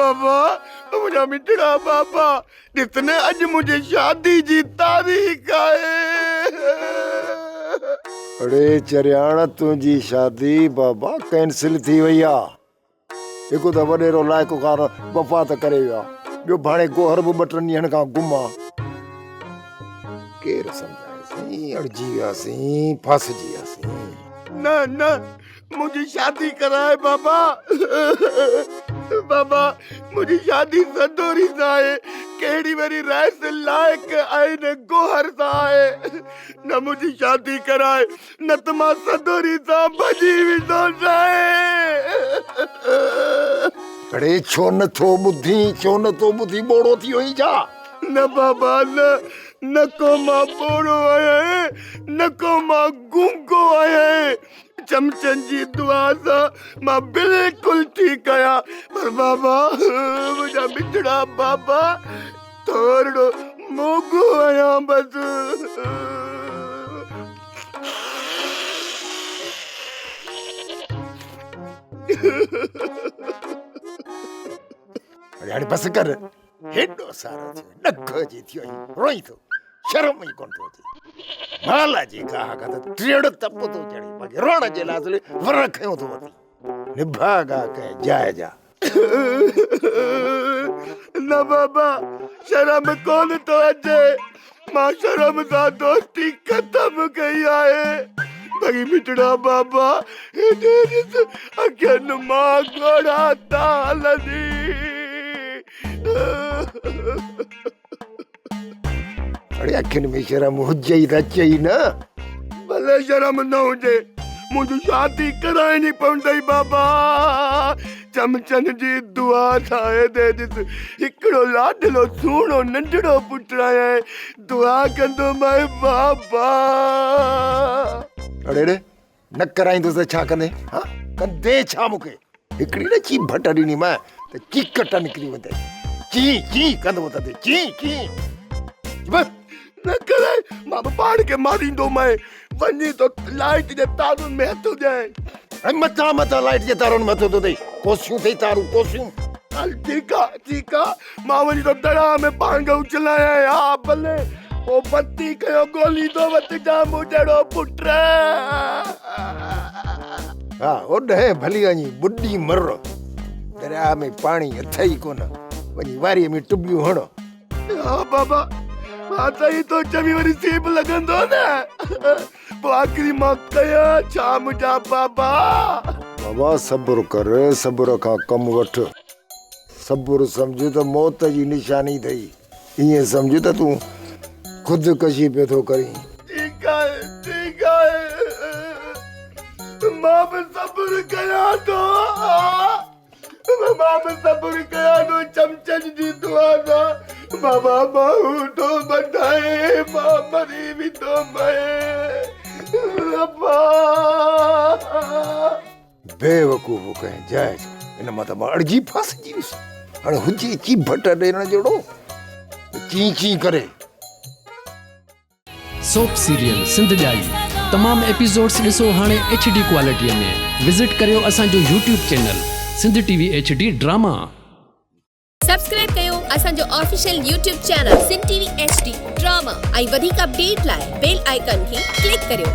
بابا، منهنجا مٺڙا بابا، ڏس نه اڄ منهنجي شادي جي تاريخ آهي. اڙي چرياڻ تنهنجي شادي بابا ڪينسل ٿي وئي آ. هڪ ته وڏيرو لائق خان وفات ڪري ويو آ، ٻيو ڀاڻي گوهر به ٻه ٽن ڏينهن کان گم آ. ڪير سمجهائي سائين، اڙجي وياسين، ڦاسجي وياسين. نه نه منهنجي شادي ڪراء بابا بابا منهنجي شادي سدوري سان آهي ڪهڙي وري رئيس لائق ۽ نه گوهر سان آهي نه منهنجي شادي ڪراء نه ته مان سدوري سان ڀڄي ويندوسانء. اڙي ڇو نه ٿو ٻڌين ڇو نه ٿو ٻڌين ٻوڙو ٿي وئين ڇا؟ نه بابا نه نه ڪو مان ٻوڙو آهيان نه ڪو مان گونگو آهيان چمچن جي دعا سان مان بلڪل ٺيڪ آهيان پر بابا منهنجا مٺڙا بابا ٿورڙو موڳو آهيان بس. اڙي هاڻي بس ڪر هيڏو سارو ٿيو ڏک جي ٿيو آهين روئين ٿو شرم ئي ڪونه ٿو اچي مال جي گاهه کان ته ٽيڙ تپ ٿو چڙهي باقي روئڻ جي لاء ور کنيو ٿو وتي نڀاڳا ڪنهن جاء جا نه بابا شرم ڪونه ٿو اچي مان شرم سان دوستي ختم ڪئي آهي باقي مٺڙا بابا هيڏي ڏس اکين مان ڳوڙها ٿا هلن. اڙي اکين ۾ شرم هجئي ته اچئي نه. ڀلي شرم نه هجي منهنجي شادي ڪرائڻي پوندئي بابا چمچن جي دعا سان هيڏي ڏس هڪڙو لاڏلو سهڻو ننڍڙو پٽ آهيان دعا ڪندومانء بابا. اڙي اڙي نه ڪرائيندس ته ڇا ڪندين؟ ها ڪندين ڇا مون کي؟ هڪڙي نه چيڀٽ ڏنيمانء ته چيڪٽ نڪري ويندئي. چين چين ڪندو وتندي چين چين. بس نه ڪرائي مان به پاڻ کي ماريندومانء. وڃي ٿو لائيٽ جي تارن ۾ هٿ ڏيانء. ۽ متان متان لائيٽ جي تارن ۾ هٿ ٿو ڏئي. ڪوسيون ٿئي تارون ڪوسيون. هل ٺيڪ آ ٺيڪ آ مان وڃي ٿو درياهه ۾ پاڻ کي اڇلايان ها ڀلي پوء بتي ڪيو ڳوليندو وتجان مون جهڙو پٽ. ها اوڏهين ڀلي وڃي ٻڏي مر. درياهه ۾ پاڻي اٿئي ڪونه وڃي واريء ۾ ٽٻيون هڻ. ها بابا مان ته ائين ٿو چوين وري سيب لڳندو نه پوء آخري مان ڪيان ڇا منهنجا بابا. بابا صبر ڪر صبر کان ڪم وٺ صبر سمجهه ته موت جي نشاني اٿئي ائين سمجهه ته تون خودڪشي پيو ٿو ڪرين. ٺيڪ آهي ٺيڪ آهي مان به صبر ڪيان ٿو. مان به صبر ڪيان ٿو چمچن جي دعا سان بابا مان ٿو ٻڌائي مان مري ويندو مئي ابا. بيوقوف ڪنهن جاء جو ان مان ته مان اڙجي ڦاسجي ويس هاڻي هجي چيڀٽ ڏيڻ جهڙو ته چين چين ڪري. سوپ سيريل سنڌ ڄائي تمام ايپيسوڊس ڏسو هاڻي ايڇ ڊي ڪوالٽي ۾ وزٽ ڪريو اسان جو YouTube channel Sindh T V H D drama. Subscribe ڪيو اسان جو official YouTube channel Sindh T V H D drama ۽ وڌيڪ اپڊيٽ لاء بيل آئيڪان کي ڪلڪ ڪريو.